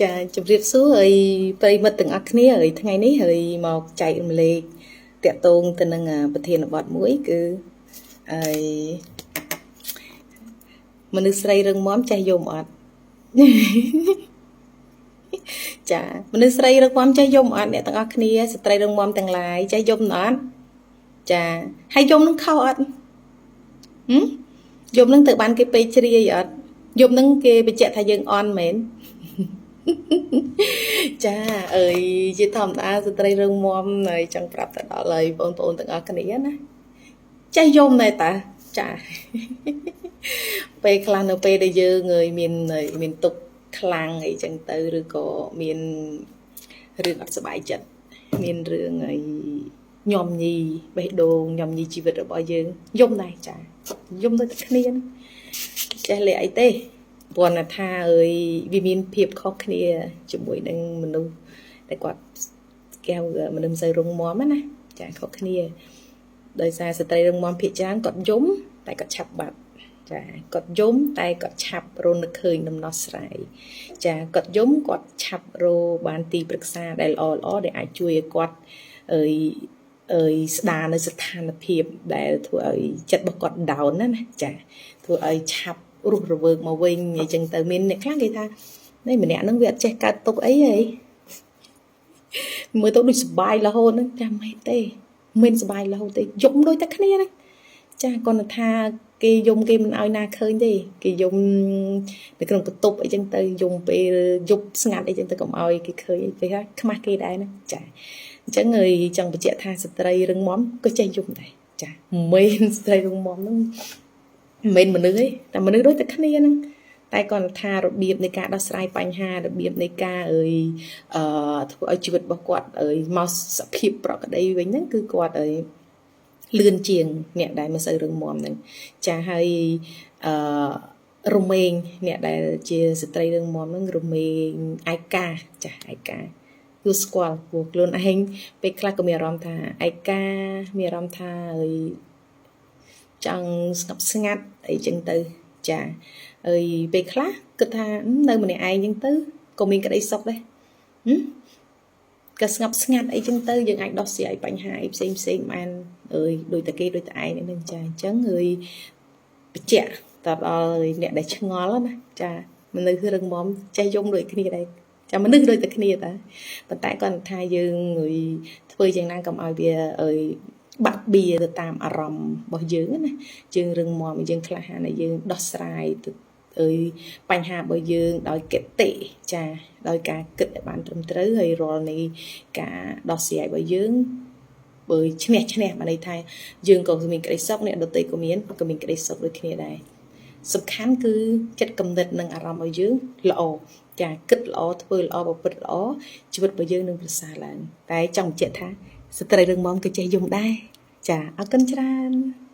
ចាជម្រាបសួរហើយប្រិយមិត្តទាំងអស់គ្នាហើយថ្ងៃនេះហើយមកចែករំលែកតាក់ទងទៅនឹងប្រធានបទមួយគឺហើយមនុស្សស្រីរឹងមាំចេះយំអត់ចាមនុស្សស្រីរឹងមាំចេះយំអត់អ្នកទាំងអស់គ្នាស្ត្រីរឹងមាំទាំងឡាយចេះយំអត់ចាហើយយំនឹងខុសអត់ហឹមយំនឹងទៅបានគេពេកជ្រាយអត់យំនឹងគេបញ្ជាក់ថាយើងអន់មែនចាអើយជាធម្មតាស្ត្រីរឹងមាំហើយចង់ប្រាប់ទៅដល់ហើយបងប្អូនទាំងអស់គ្នាណាចេះយំដែរតាចាពេលខ្លះនៅពេលដែលយើងអើយមានមានទុកខ្លាំងអីចឹងទៅឬក៏មានរឿងអត់សប្បាយចិត្តមានរឿងអីញោមញីបេះដូងញោមញីជីវិតរបស់យើងយំដែរចាយំដូចតែគ្នាហ្នឹងចេះលេអីទេព្រោះថាអើយវាមានភាពខុសគ្នាជាមួយនឹងមនុស្សតែគាត់គេហៅមនុស្សមិនសូវរងមាំណាចាខុសគ្នាដោយសារស្ត្រីរងមាំភាគច្រើនគាត់យំតែគាត់ឆាប់បាត់ចាគាត់យំតែគាត់ឆាប់រនឹកឃើញដំណោះស្រាយចាគាត់យំគាត់ឆាប់របានទីប្រឹក្សាដែលល្អល្អដែលអាចជួយឲ្យគាត់អើយអើយស្ដារនៅស្ថានភាពដែលធ្វើឲ្យចិត្តរបស់គាត់ down ណាណាចាធ្វើឲ្យឆាប់រស់រវើកមកវិញអញ្ចឹងទៅមានអ្នកខ្លះគេថានេះម្នាក់ហ្នឹងវាអត់ចេះកើតទុកអីហីមើលទៅដូចសបាយរហូតហ្នឹងចាមិនទេមិនសបាយរហូតទេយំដូចតែគ្នាហ្នឹងចាគាត់ថាគេយំគេមិនឲ្យណាឃើញទេគេយំនៅក្នុងបន្ទប់អីចឹងទៅយំពេលយប់ស្ងាត់អីចឹងទៅកុំឲ្យគេឃើញអីពេលខ្មាស់គេដែរណាចាអញ្ចឹងហើយចង់បញ្ជាក់ថាស្ត្រីរឹងមាំក៏ចេះយំដែរចាមិនមែនស្ត្រីរឹងមាំហ្នឹងមិនមែនមនុស្សទេតែមនុស្សដូចតែគ្នាហ្នឹងតែគាត់ថារបៀបនៃការដោះស្រាយបញ្ហារបៀបនៃការអើយអឺធ្វើឲ្យជីវិតរបស់គាត់អើយមកសភាពប្រក្រតីវិញហ្នឹងគឺគាត់អើយលឿនជាងអ្នកដែលមិនសូវរឹងមាំហ្នឹងចាហើយអឺរមែងអ្នកដែលជាស្ត្រីរឹងមាំហ្នឹងរមែងឯកាចាឯកាគឺស្គាល់ព្រោះខ្លួនឯងពេលខ្លះក៏មានអារម្មណ៍ថាឯកាមានអារម្មណ៍ថាអើយចង់ស្ងប់ស្ងាត់អីចឹងទៅចាអើយពេលខ្លះគិតថានៅម្នាក់ឯងចឹងទៅក៏មានក្តីសុខដែរក៏ស្ងប់ស្ងាត់អីចឹងទៅយើងអាចដោះស្រាយបញ្ហាអីផ្សេងផ្សេងបានអើយដូចតែគេដូចតែឯងហ្នឹងចាអញ្ចឹងអើយបញ្ជាក់តដល់អ្នកដែលឆ្ងល់ណាចាមនុស្សរឹងមាំចេះយំដូចគ្នាដែរចាមនុស្សដូចតែគ្នាតាប៉ុន្តែគាត់ថាយើងអើយធ្វើយ៉ាងណាកុំឲ្យវាអើយបាក់បៀទៅតាមអារម្មណ៍របស់យើងណាយើងរឹងមាំយើងក្លាហានឲ្យយើងដោះស្រាយទៅអើយបញ្ហារបស់យើងដោយគតិចាដោយការគិតឲ្យបានត្រឹមត្រូវហើយរាល់នៃការដោះស្រាយរបស់យើងបើឈ្នះឈ្នះបានន័យថាយើងក៏មានក្តីសុខអ្នកដទៃក៏មានក្តីសុខដូចគ្នាដែរសំខាន់គឺចិត្តគំនិតនិងអារម្មណ៍របស់យើងល្អចាគិតល្អធ្វើល្អប្រព្រឹត្តល្អជីវិតរបស់យើងនឹងប្រសើរឡើងតែចង់បញ្ជាក់ថាស្ត្រីរឹងមាំក៏ចេះយំដែរចាអរគុណច្រើន។